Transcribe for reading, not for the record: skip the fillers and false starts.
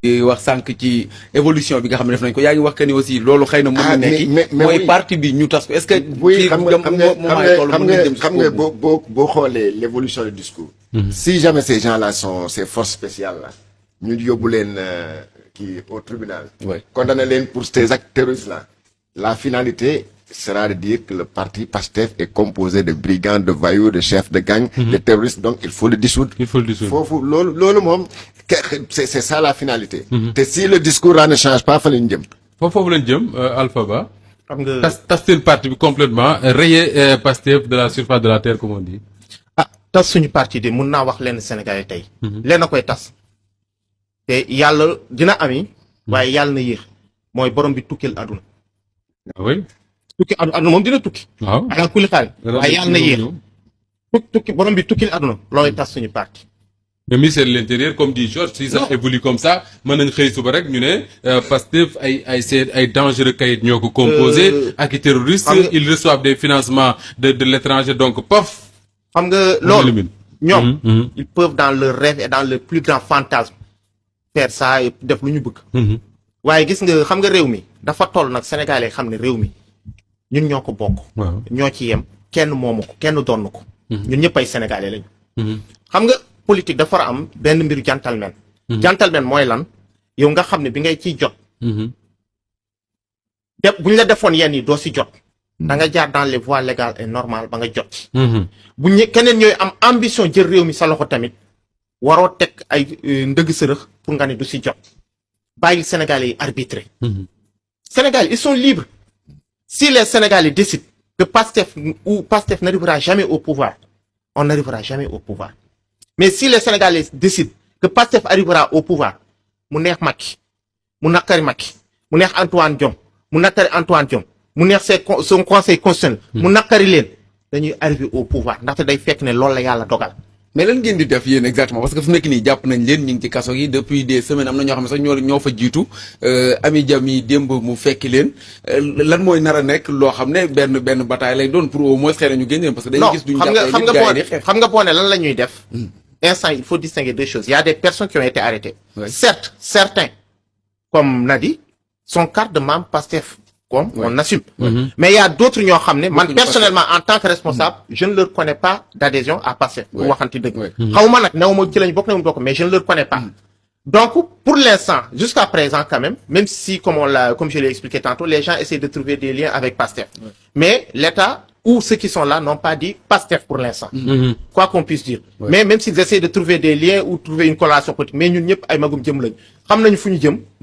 wax sànq ci évolution bi nga xam ne def nañ ko yaa ngi wax que ni aussi loolu xëy na mën na nekk mooy parti bi ñu tas ko est-ce que xam nga boo xoolee l'évolution du discours si jamais ces gens-là sont ces forces spéciales là ñu yóbbu leen kii au tribunal condamné leen pour ces actes terroristes là la finalité sera de dire que le parti PASTEF est composé de brigands, de voyous, de chefs de gang, de terroristes, donc il faut le dissoudre. Loolu moom c'est ça la finalité. te si le discours là ne change pas fa lañ jëm. foofu lañ jëm Alpha Ba. xam nga tas seen parti bi complètement rayer PASTEF de la surface de la terre comme on dit. tas suñu parti de mun naa wax leen Sénégalais tey. leen a koy tas. te yàlla dina ami. waaye yàlla na yéex mooy borom bi tukkil aduna. oui. tukki aduna moom dina tukki. waaw ala kulli xaal. waaye yàlla na yéex. tukki borom bi tukkil aduna loolay tas suñu parti. le ministère de l'Intérieur comme dit Georges si ça évolue comme ça mën nañ xëy suba rek ñu ne Pastef ay dangereux kayit ñoo ko composé ak i terroristes ils reçoivent des financements de l'étranger donc pof. xam nga loolu ñoom. ils peuvent dans leur rêve et dans leur plus grand fantasme faire ça et def lu ñu bëgg. waaye gis nga xam nga réew mi dafa toll nag Sénégalais xam ne réew mi. ñun ñoo ko bokk. ñoo ci yem kenn moomu ko kenn doon ko. ñun ñëpp ay sénégalais lañu. xam nga politique dafa war a am benn mbiru gentleman. gentleman mooy lan yow nga xam ne bi ngay ciy jot. bu ñu la defoon yenn yi doo si jot. da nga jaar dans les voies légales et normales ba nga jot ci. bu ñu keneen ñooy am ambition jël réew mi sa loxo tamit waroo teg ay ndëgg sërëx pour nga ne du si jot. bàyyi sénégalais yi arbitrer. Sénégalais ils sont libres. Si les Sénégalais décident que Pastef n'arrivera jamais au pouvoir, on n'arrivera jamais au pouvoir. Mais si les Sénégalais décident que Pastef arrivera au pouvoir, mu neex Macky, mu naqari Macky, mu neex Antoine Diome, mu naqari Antoine Diome, mu neex son conseil constitutionnel, mu naqari leen dañuy arriver au pouvoir ndaxte day fekk ne loolu la yàlla dogal. mais lan ngeen di def yéen exactement parce que fu nekk nii jàpp nañ leen ñu ngi ci kaso yi depuis des semaines am na ñoo xam ne sax ñoo fa jiitu Ami Jami démb mu fekki leen lan mooy nar a nekk loo xam ne benn bataille lay doon pour au moins xëy na ñu génn parce que dañuy gis duñu xam nga boo ne lan la ñuy def instant il faut distinguer deux choses il y a des personnes qui ont été arrêtées certes certains comme Nadi sont carte de membre Pastef comme on assume mais il y a d'autres ñoo xam ne man personnellement en tant que responsable je ne leur connais pas d'adhésion à Pastef bu waxanti dëgg xawma nag new ma ci lañ bokk bokk mais je ne leur connais pas donc pour l'instant jusqu'à présent quand même si comme je l'ai expliqué tantôt les gens essaient de trouver des liens avec Pastef mais l'État ou ceux qui sont là n'ont pas dit Pastef pour l'instant quoi qu'on puisse dire mais même s'ils essaient de trouver des liens ou trouver une corrélation politique mais ñun ñëpp ay magum jëm lañ xam nañu fu ñu jëm